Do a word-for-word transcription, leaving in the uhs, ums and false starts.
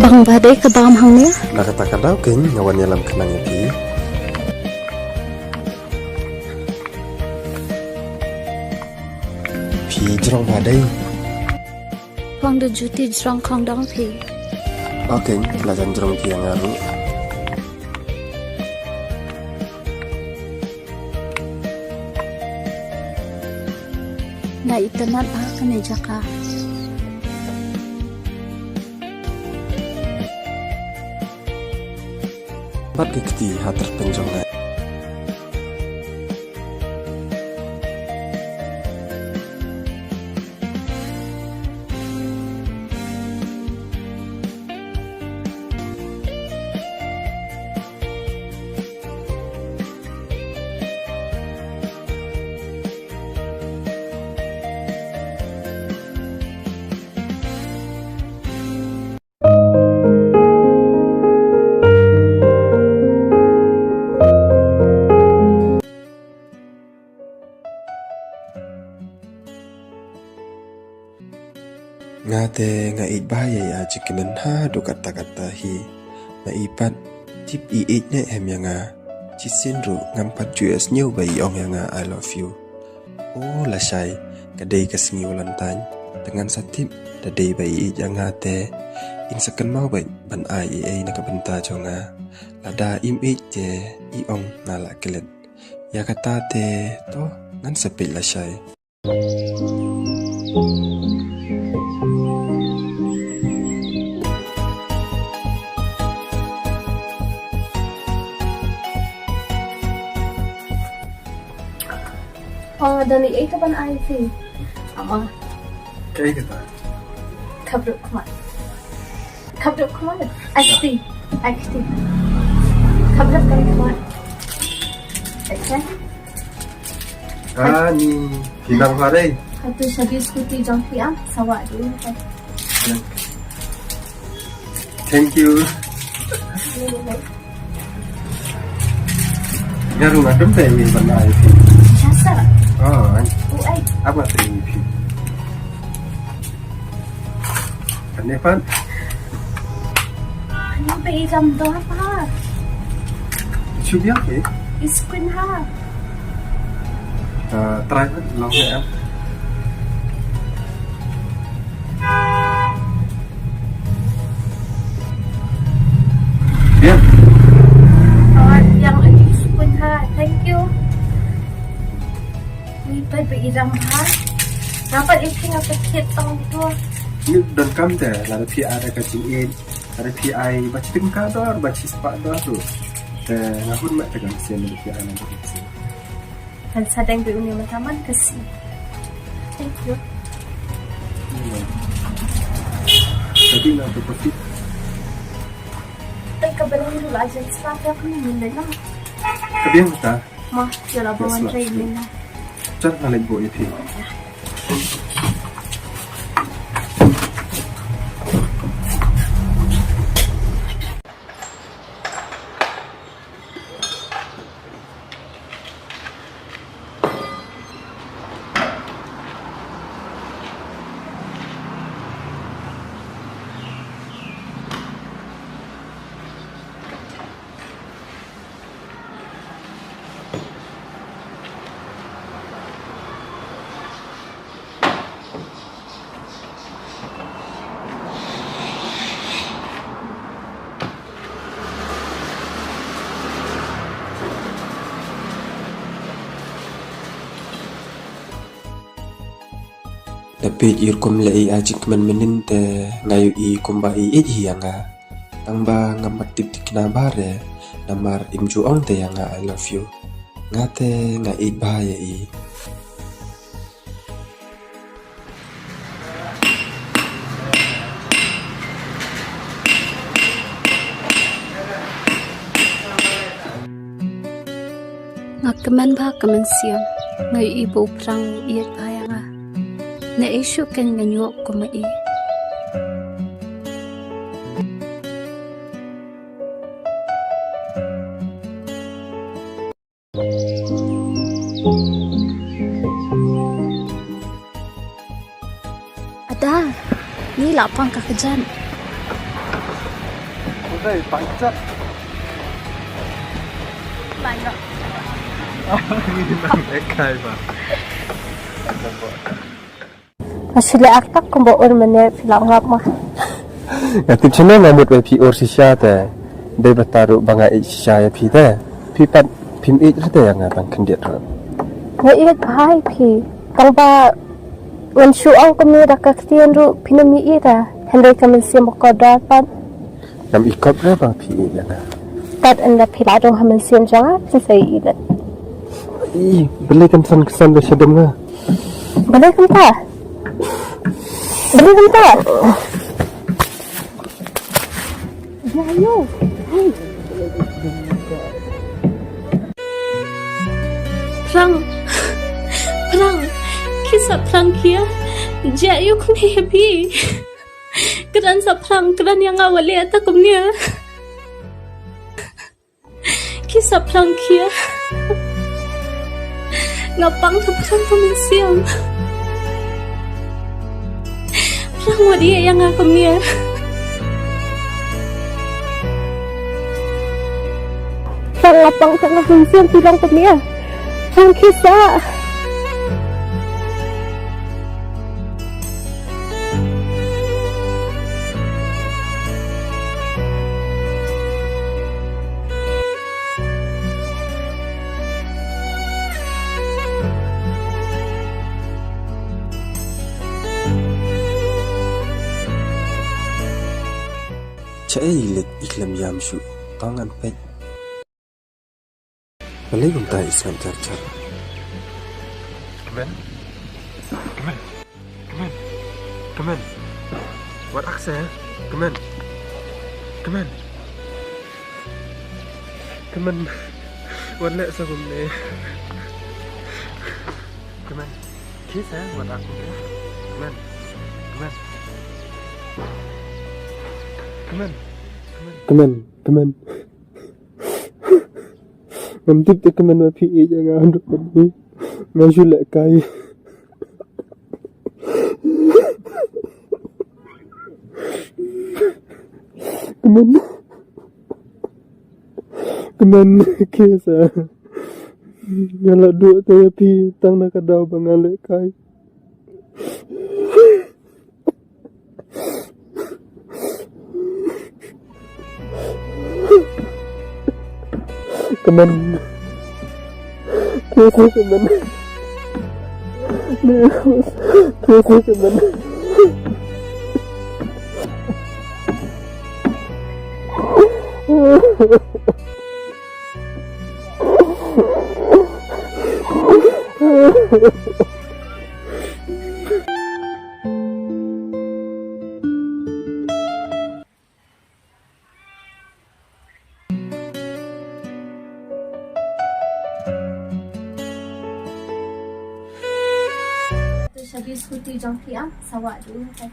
Bang ba dei ka bam hangne? Na kata ka daw keiñ nga wan ïalam khnang ïa phi. Phi jrong ba dei? Pang da juti jrong khong dong phi. Okay, la jan jrong phi nga ruh. Nga itynnad ba kane jaka. Pat ki kti ha tyrpeng jong nga. Nga te nga ïeit bha ïa i Ajikmen haduh katta katta hi. Ma i pat tip i ïeit ne em ïa nga. Shisien ruh ngam pat ju ïohsngew ba i ong ïa nga I love you. O lashai, ka dei ka sngi Valentine. Te ngan sa tip da dei ba i ïeit ïa nga te. In sa kynmaw beit ban ai ei ei na ka bynta jong nga. Lada im ïeit te i ong nga la klet. Ïa kata te to ngan sa peit lashai. Oh, da ni ei ka ban ai phi. Ama. Kaei kata? Khapdup khmat. Khapdup khmat. Ai kti. Ai kti. Khapdup khmat. Ai kti. Ah, ni phi nang pha dei. Hatu shabi scooty jong phi am, sawa dei. Thank you. Nga ruh nga kyntait ïa i ban ai phi. Jasa. Oh, ai. U ai. Apa tu phi? Kane pat. Ani ba i jam doh ha. Shu biang phi? I screen ha. Ah, try pat long ne am. Biang. Ah, yang ani screen ha. Thank you. Ni pat ba i jam ha. Nga pat i phi nga pat kit tong tu. Ni donkam te, lada phi ai da ka jingïeit. Lada phi ai ba shi tyngka dor, ba shi spah dor ruh. Te nga hun mat te kan sien lada phi ai na ka sien. Kan sa dang ba uni mata man ka sien. Thank you. Tadi na tu pasti. Tang ka belum dulu aja spah ka pun ni na. Ka biang ta. Ma, ïa la ba wan trai mynta. Chan nga leit buh ïa phi. Da peit i rukom leh i Ajikmen mynnin te nga ïohi kumba i ïeit hi ïa nga. Tang ba ngam pat tip thikna bha re, namar im ju ong te ïa nga I love you. Nga te nga ïeit bha ïa i. Nga kmen bha ka mynsiem, nga ïohi ba u Prang u ïeit bha ïa nga. Naei shuh kein ngan ïoh kum ma i. Ada, ni la pang ka kjat. Hey, pangchat. Lain dah. Nang ekai ba. Nga shu leh artat kumba ur mynne phi la ong ap ma. Nga tip shano nga mut ba phi ur shisha te. Dei ba taru ba nga ïeit shisha ïa phi te. Phi pat phim ïeit te ïa nga tang khyndiat ruh. Nga ïeit bha ïa phi. Tang ba ngan shu ong kumne da ka ktien ruh phin ym ïeit te. Hynrei ka mynsiem ba kordor pat. Ngam i kop re ba phi ïeit ïa nga. Tat ynda phi la dong ha mynsiem jong nga phin sa ïeit. Ih, balei kan san ksan da shadem nga. Balei kumta? Balei kumta? Ïa, ïa. Phrang. Phrang. Ki sa phrang ki ïa. Jia ïa kumne ïa phi. Kren sa phrang, kren ïa nga wat leh ta kumne. Ki sa phrang ki ïa. Nga pang ta phrang ka mynsiem. Phrang wat ïa ïa nga kumne. Phrang nga pang ta ka mynsiem phi long kumne. Phrang ki sa. Shaei i leit i khlem ïam shuh, tang ngan peit. Balei kumta i sngap jar jar. Kmen. Kmen. Kmen. Kmen. Wat ak sa. Kmen. Kmen. Kmen. Wat leh sa kumne. Kmen. Kiss eh, wat ak kumne. Kmen. Kmen. Kmen. Kmen. Kmen. Ngam tip te kmen ba phi ïeit ïa nga haduh kane. Nga shu lehkai. Kmen. Kmen, kiss eh. Nga la duh te ïa phi tang na ka daw ba nga lehkai. Kmen. Kmen. Kmen. To shabi scooty jong phi ah, sa wad duh te.